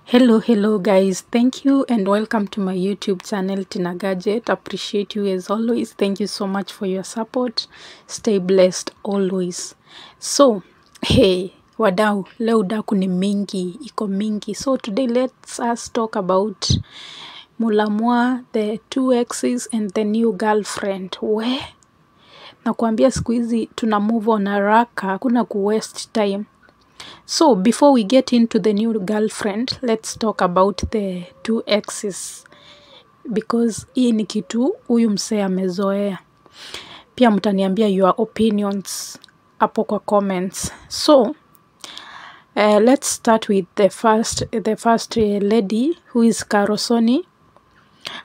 Hello, hello guys, thank you and welcome to my YouTube channel Tina Gadget. Appreciate you as always. Thank you so much for your support. Stay blessed always. So hey wadau, leo udaku ni mingi, iko mingi. So today let's us talk about Mulamwah, the two exes and the new girlfriend. We nakuambia siku hizi tuna move on haraka, hakuna ku waste time. So before we get into the new girlfriend, let's talk about the two exes, because hii ni kitu huyu msee amezoea. Pia mtaniambia your opinions hapo kwa comments. So let's start with the first lady, who is Caro Soni.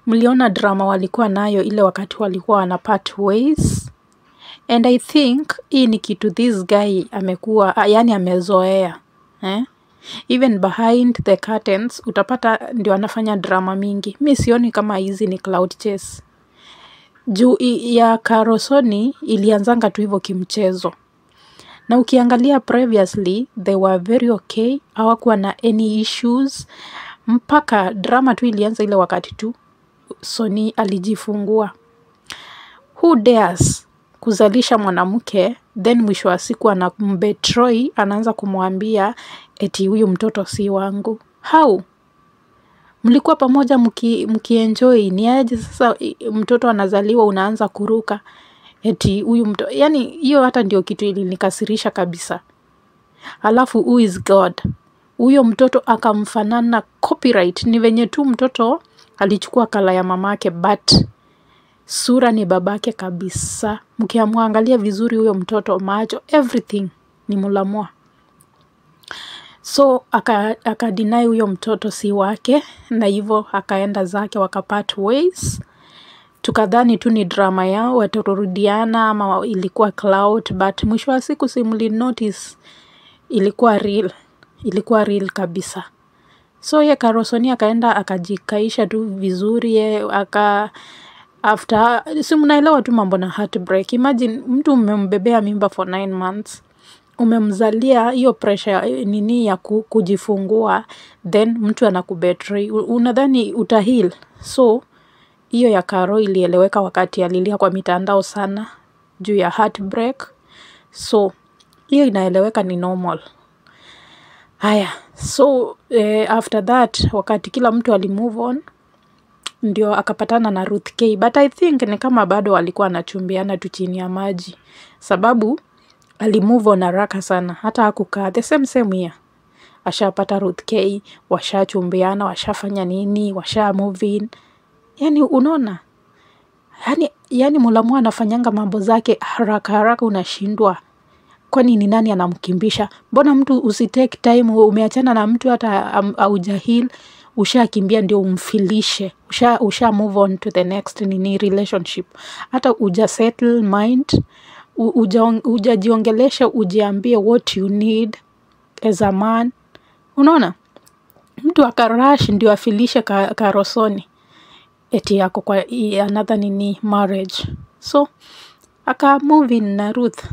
Mliona drama walikuwa nayo ile wakati walikuwa wana part ways. And I think hii ni kitu this guy amekuwa, yani amezoea, eh? Even behind the curtains utapata ndio anafanya drama mingi. Mi sioni kama hizi ni clout chase. Juu ya Caro Soni ilianzanga tu hivyo kimchezo. Na ukiangalia previously they were very okay, hawakuwa na any issues mpaka drama tu ilianza ile wakati tu Soni alijifungua. Who dares kuzalisha mwanamke, then mwisho wa siku anambetray, anaanza kumwambia eti huyu mtoto si wangu? How? Mlikuwa pamoja mkienjoy, ni aje sasa mtoto anazaliwa unaanza kuruka eti huyu mtoto? Yani hiyo hata ndio kitu ilinikasirisha kabisa. Alafu who is God? Huyo mtoto akamfanana copyright. Ni venye tu mtoto alichukua colour ya mamake, but sura ni babake kabisa. Mkiamwangalia vizuri huyo mtoto, macho, everything ni Mulamwah. So akadeny huyo mtoto si wake, na hivyo akaenda zake, wakapart ways. Tukadhani tu ni drama yao, watarudiana ama ilikuwa clout, but mwisho wa siku si mli notice ilikuwa real, ilikuwa real kabisa. So ye Caro Soni akaenda akajikaisha tu vizuri, ye aka after, si mnaelewa tu mambo na heartbreak. Imagine mtu umembebea mimba for 9 months, umemzalia, hiyo pressure nini ya kujifungua, then mtu anakubetray. Unadhani utaheal? So hiyo ya Caro ilieleweka wakati alilia kwa mitandao sana juu ya heartbreak. So hiyo inaeleweka, ni normal. Haya, so after that, wakati kila mtu alimove on, ndio akapatana na Ruth K. But I think ni kama bado walikuwa wanachumbiana tu chini ya maji, sababu alimove on haraka sana, hata hakukaa. The same same year ashapata Ruth K, washachumbiana, washafanya nini, washa move in. Yani unaona, yani Mulamwah anafanyanga mambo zake haraka haraka, unashindwa kwani ni nani anamkimbisha? Mbona mtu usitake time? Umeachana na mtu, hata haujaheal, ushakimbia ndio umfilishe, usha move on to the next nini, relationship. Hata uja settle mind, hujajiongelesha, ujiambie what you need as a man. Unaona mtu akarush ndio afilishe Caro Soni eti yako kwa another nini, marriage. So aka move in na Ruth.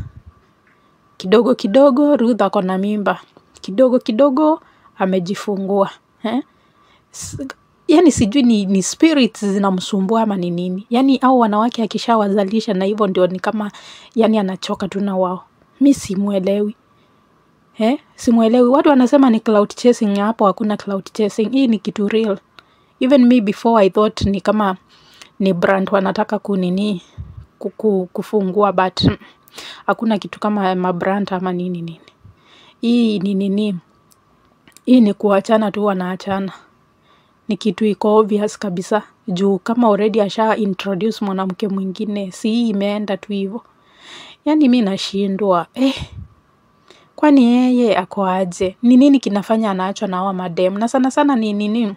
Kidogo kidogo Ruth ako na mimba, kidogo kidogo amejifungua, eh? Yani sijui ni spirits zinamsumbua ama ni nini. Yani au wanawake akishawazalisha na hivyo ndio ni kama yani anachoka tu na wao. Mi simuelewi. Eh? Simuelewi. Watu wanasema ni clout chasing. Hapo hakuna clout chasing. Hii ni kitu real. Even me before I thought ni kama ni brand wanataka kunini, kufungua, but hakuna kitu kama mabrand ama nini nini. Hii ni nini? Hii ni kuachana tu wanaachana. Ni kitu iko obvious kabisa. Juu kama already asha introduce mwanamke mwingine, si hii imeenda tu hivo? Yani mi nashindwa, eh, kwani yeye ako aje? Ni nini kinafanya anaachwa na hawa madem? Na sana sana ni nini?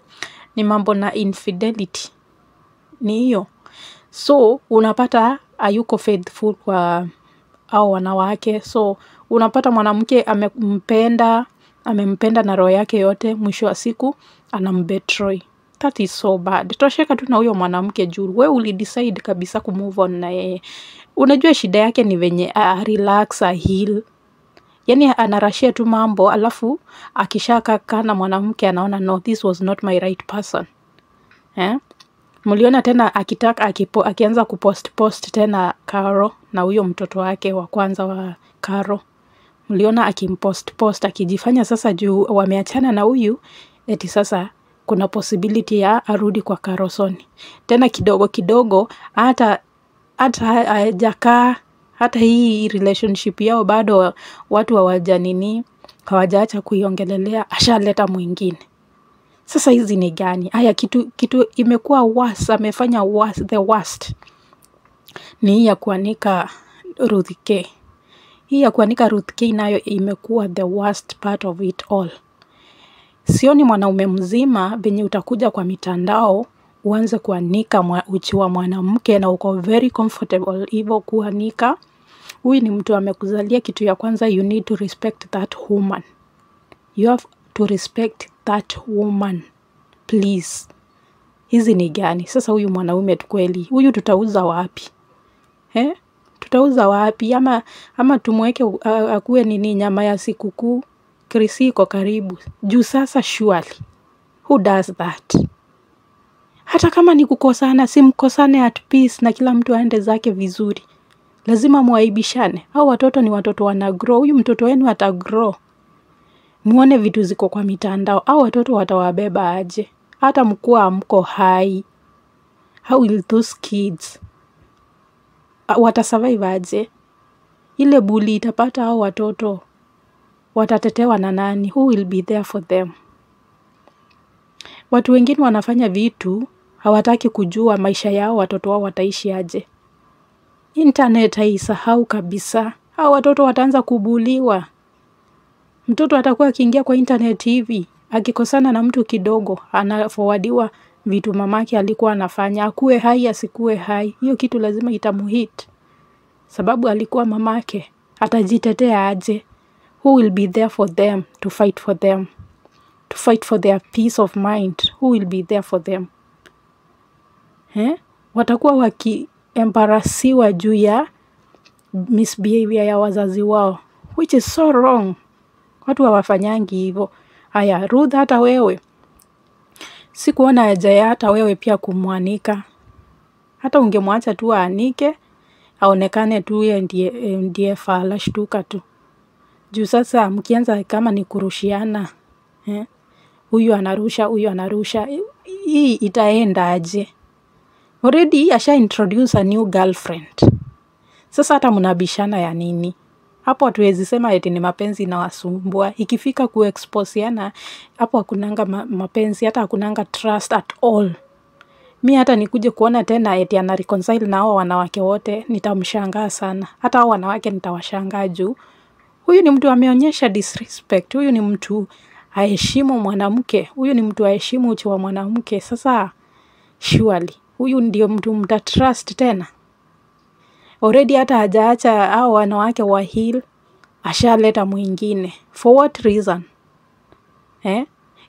Ni mambo na infidelity. Ni hiyo. So unapata hayuko faithful kwa hao wanawake. So unapata mwanamke amempenda, amempenda na roho yake yote, mwisho wa siku anambetray. That is so bad. Tosheka tu na huyo mwanamke juu we ulidecide kabisa kumove on na yeye. Unajua shida yake ni venye a relax, a heal. Yani anarashia tu mambo, alafu akishakaa na mwanamke anaona no, this was not my right person. Mliona tena akitaka akianza kupost post tena Caro na huyo mtoto wake wa kwanza wa Caro. Mliona akimpost post akijifanya sasa juu wameachana na huyu, eti sasa kuna possibility ya arudi kwa Carosoni. Tena kidogo kidogo hata hajakaa, hata hii relationship yao bado watu hawajanini, hawajaacha kuiongelelea, ashaleta mwingine. Sasa hizi ni gani? Haya, kitu imekuwa worse, amefanya worse, the worst ni hii ya kuanika Ruth K. Hii ya kuanika Ruth K nayo imekuwa the worst part of it all. Sioni mwanaume mzima venye utakuja kwa mitandao uanze kuanika uchi wa mwanamke na uko very comfortable hivyo kuanika. Huyu ni mtu amekuzalia. Kitu ya kwanza, you need to respect that woman. You have to respect that woman, please. Hizi ni gani? Sasa huyu mwanaume kweli, huyu tutauza wapi? Tutauza wapi? Ama tumweke akuwe nini, nyama ya sikukuu? Krisi iko karibu. Juu sasa surely, who does that? Hata kama ni kukosana, si mkosane at peace na kila mtu aende zake vizuri. Lazima muaibishane. Hao watoto ni watoto wana grow. Huyu mtoto wenu ata grow. Muone vitu ziko kwa mitandao. Hao watoto watawabeba aje? Hata mkuwa mko hai, how will those kids watasurvive aje? Ile bully itapata hao watoto, watatetewa na nani? Who will be there for them? Watu wengine wanafanya vitu hawataki kujua maisha yao, watoto wao wataishi aje. Internet haisahau kabisa. Hao watoto wataanza kubuliwa. Mtoto atakuwa akiingia kwa internet hivi, akikosana na mtu kidogo, anaforwardiwa vitu mamake alikuwa anafanya, akuwe hai asikue hai, hiyo kitu lazima itamuhit. Sababu alikuwa mamake, atajitetea aje? Who will be there for them to fight for them? To fight for their peace of mind? Who will be there for them? Watakuwa wakiembarasiwa juu ya misbehavior ya wazazi wao, which is so wrong. Watu hawafanyangi hivyo. Haya, Ruth, hata wewe sikuona haja ya hata wewe pia kumwanika. Hata ungemwacha tu aanike, aonekane tu yeye ndiye fala, shtuka tu. Juu sasa mkianza kama ni kurushiana, huyu anarusha, huyu anarusha, hii itaenda aje? Already asha introduce a new girlfriend. Sasa hata mnabishana ya nini? Hapo hatuwezi sema eti ni mapenzi inawasumbua. Ikifika kuexposiana, hapo hakunanga mapenzi, hata hakunanga trust at all. Mi hata nikuje kuona tena eti ana reconcile na hao wanawake wote, nitamshangaa sana. Hata hao wanawake nitawashangaa juu huyu ni mtu ameonyesha disrespect. Huyu ni mtu aheshimu mwanamke. Huyu ni mtu aheshimu uchi wa mwanamke. Sasa surely huyu ndio mtu mtatrust tena? Already hata hajaacha hao wanawake wa heal, ashaleta mwingine. For what reason?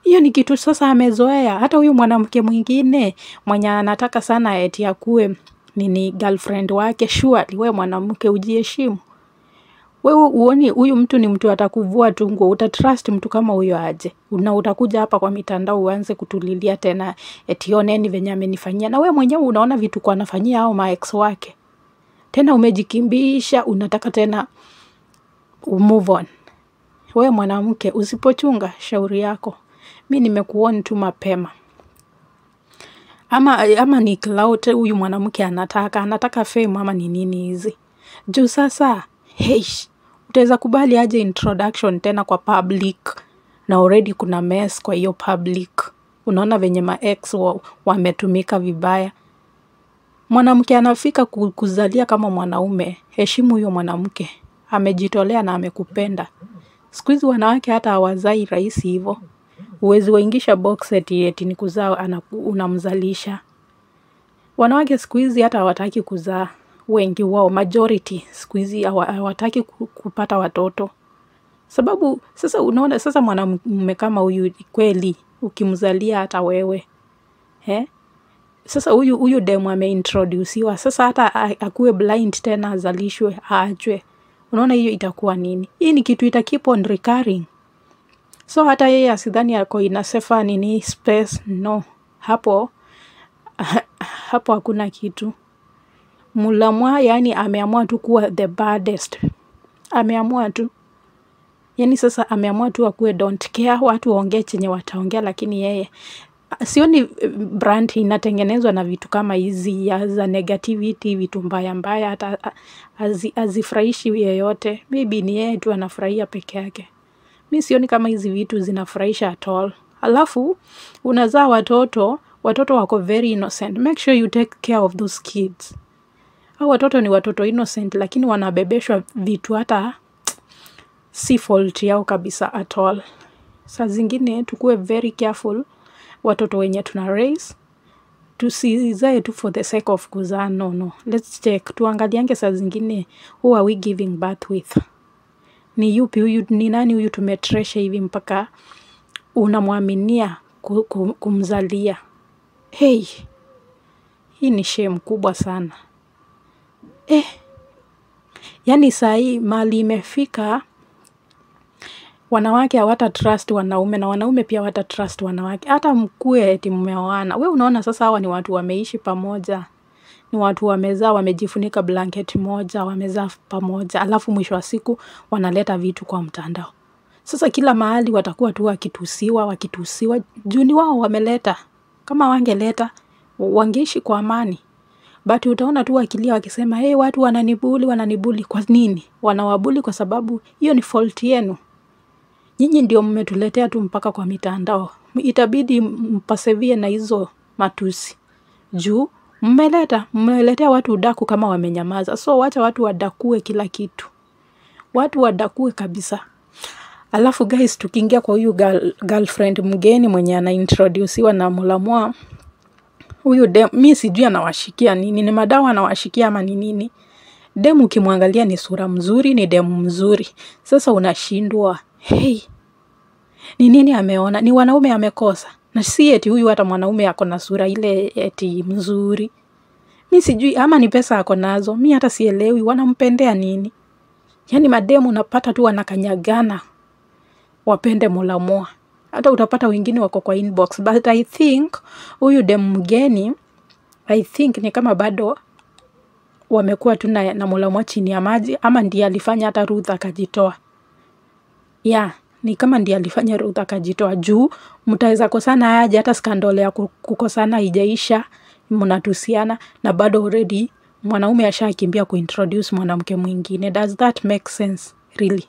Hiyo ni kitu sasa amezoea. Hata huyu mwanamke mwingine mwenye anataka sana eti akuwe nini girlfriend wake, surely we mwanamke ujiheshimu. Wewe uoni huyu mtu ni mtu atakuvua tu nguo, utatrust mtu kama huyo aje? Na utakuja hapa kwa mitandao uanze kutulilia tena eti oneni venye amenifanyia. Na wewe mwenyewe unaona vitu kwa anafanyia hao ma ex wake. Tena umejikimbisha, unataka tena move on. Wewe mwanamke usipochunga, shauri yako. Mi nimekuona tu mapema. Ama ni clout huyu mwanamke anataka fame ama ni nini hizi? Juu sasa, hey, utaweza kubali aje introduction tena kwa public na already kuna mess kwa hiyo public. Unaona venye ma ex wametumika vibaya. Mwanamke anafika kuzalia kama mwanaume, heshimu huyo mwanamke. Amejitolea na amekupenda. Siku hizi wanawake hata hawazai rahisi hivyo. Huwezi waingisha box eti ni kuzaa unamzalisha. Wanawake siku hizi hata hawataki kuzaa. Wengi wao, majority siku hizi hawataki kupata watoto. Sababu sasa unaona sasa mwanamume kama huyu kweli ukimzalia hata wewe. Sasa huyu demu ameintroduciwa. Sasa hata akuwe blind tena azalishwe, aachwe. Unaona hiyo itakuwa nini? Hii ni kitu ita keep on recurring. So hata yeye asidhani ako ina safer nini space, no. Hapo hapo hakuna kitu. Mulamwa yani ameamua tu kuwa the baddest. Ameamua tu. Yani sasa ameamua tu akuwe don't care, watu waongee chenye wataongea, lakini yeye sioni brand inatengenezwa na vitu kama hizi ya za negativity, vitu mbaya mbaya, hata hazifurahishi yeyote. Maybe ni yeye tu anafurahia peke yake. Mi sioni kama hizi vitu zinafurahisha at all. Alafu unazaa watoto, watoto wako very innocent. Make sure you take care of those kids. Hao watoto ni watoto innocent, lakini wanabebeshwa vitu hata si fault yao kabisa at all. Saa zingine tukue very careful watoto wenye tuna raise, tusizae tu for the sake of kuzaa. No, no. Let's check. Tuangaliange saa zingine who are we giving birth with? Ni yupi huyu, ni nani huyu tumetresha hivi mpaka unamwaminia kumzalia? Hey, hii ni shame kubwa sana. Yani saa hii mali imefika, wanawake hawata trust wanaume na wanaume pia hawata trust wanawake. Hata mkue eti mmeoana. We unaona sasa hawa ni watu wameishi pamoja. Ni watu wamezaa, wamejifunika blanketi moja, wamezaa pamoja. Alafu mwisho wa siku wanaleta vitu kwa mtandao. Sasa kila mahali watakuwa tu wakitusiwa, wakitusiwa. Juu ni wao wameleta. Kama wangeleta, wangeishi kwa amani. But utaona tu wakilia wakisema, hey, watu wananibully, wananibully. Kwa nini? Wanawabully kwa sababu hiyo ni fault yenu. Nyinyi ndio mmetuletea tu mpaka kwa mitandao. Itabidi mpasevie na hizo matusi. Juu mmeletea watu udaku kama wamenyamaza. So wacha watu wadakue kila kitu. Watu wadakue kabisa. Alafu guys, tukiingia kwa huyu girlfriend mgeni mwenye anaintroduciwa na Mulamwa. Huyu dem, mi sijui anawashikia nini, ni madawa anawashikia ama ni nini. Dem ukimwangalia ni sura mzuri, ni demu mzuri. Sasa unashindwa, hey, ni nini ameona? Ni wanaume amekosa. Na si eti huyu hata mwanaume ako na sura ile eti mzuri. Mi sijui ama ni pesa ako nazo, mi hata sielewi wanampendea nini. Yani mademu unapata tu wanakanyagana wapende Mulamwa. Hata utapata wengine wako kwa inbox. But I think huyu demu mgeni, I think ni kama bado wamekuwa tu na Mulamwa chini ya maji, ama ndiye alifanya hata Ruth akajitoa. Yeah, ni kama ndiye alifanya Ruth akajitoa. Juu mtaweza kosana aje, hata skandal ya kukosana haijaisha, mnatusiana na bado already mwanaume ashakimbia kuintroduce mwanamke mwingine. Does that make sense really?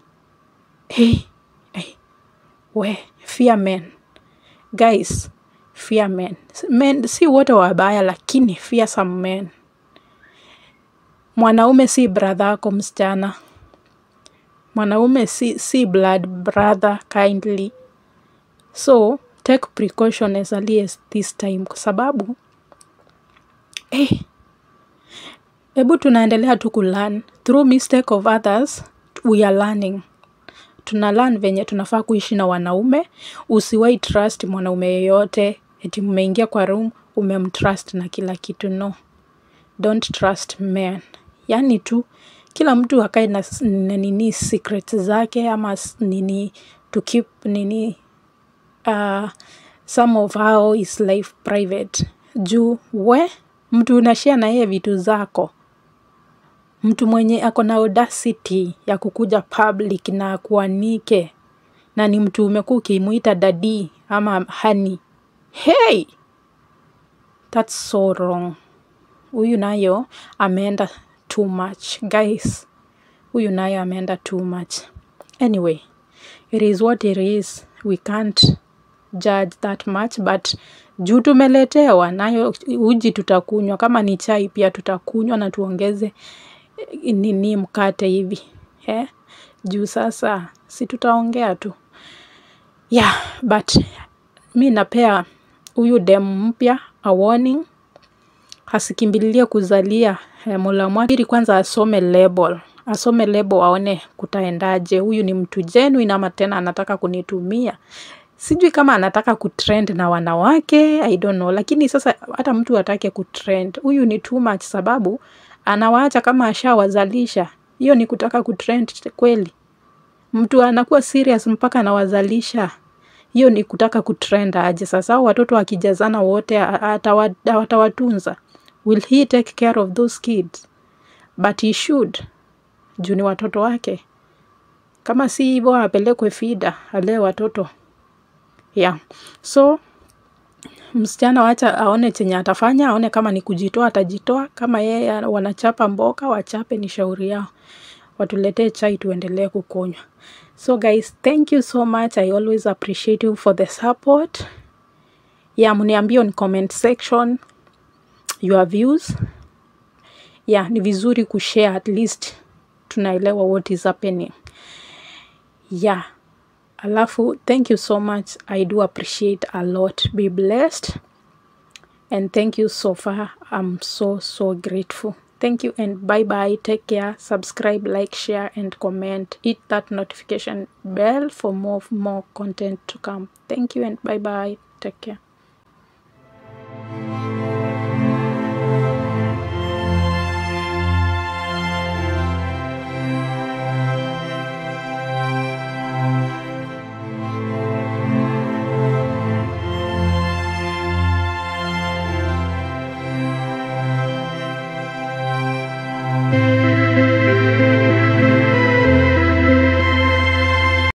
Hey, hey. We, fear men. Guys, fear men. Men si wote wabaya, lakini fear some men. Mwanaume si brother yako msichana. Mwanaume si blood brother, kindly. So, take precaution as early as this time. Kwa sababu, hebu tunaendelea tu kulearn. Through mistake of others, we are learning. Tuna learn venye tunafaa kuishi na wanaume. Usiwahi trust mwanaume yeyote. Eti mmeingia kwa room, umemtrust na kila kitu. No. Don't trust men. Yani tu, kila mtu akae na nini secrets zake, ama nini to keep nini, some of how is life private. Juu we, mtu unashare na yeye vitu zako. Mtu mwenye ako na audacity ya kukuja public na kuanike, na ni mtu umekuwa ukimuita daddy ama honey. Hey! That's so wrong. Huyu nayo ameenda too much. Guys, huyu nayo ameenda too much. Anyway, it is what it is. We can't judge that much, but juu tumeletewa nayo uji tutakunywa, kama ni chai pia tutakunywa na tuongeze nini mkate hivi. Juu sasa si tutaongea tu. Yeah, but mi napea huyu dem mpya a warning. Asikimbililie kuzalia Mulamwa. Ili kwanza asome label. Asome label aone kutaendaje. Huyu ni mtu genuine ama tena anataka kunitumia. Sijui kama anataka kutrend na wanawake, I don't know. Lakini sasa hata mtu atake kutrend, huyu ni too much sababu anawaacha kama ashawazalisha. Hiyo ni kutaka kutrend kweli? Mtu anakuwa serious mpaka anawazalisha. Hiyo ni kutaka kutrend aje? Sasa watoto wakijazana wote atawatunza? Will he take care of those kids? But he should. Juu ni watoto wake. Kama si hivyo apelekwe FIDA alee watoto. Yeah. So msichana wacha aone chenye atafanya, aone kama ni kujitoa atajitoa, kama yeye wanachapa mboka wachape, ni shauri yao. Watuletee chai tuendelee kukunywa. So guys, thank you so much. I always appreciate you for the support. Yeah, mniambie on comment section your views. Yeah, ni vizuri kushare, at least tunaelewa what is happening. Yeah. Alafu, thank you so much. I do appreciate a lot. Be blessed. And thank you so far. I'm so, so grateful. Thank you and bye-bye. Take care. Subscribe, like, share, and comment. Hit that notification bell for more content to come. Thank you and bye-bye. Take care.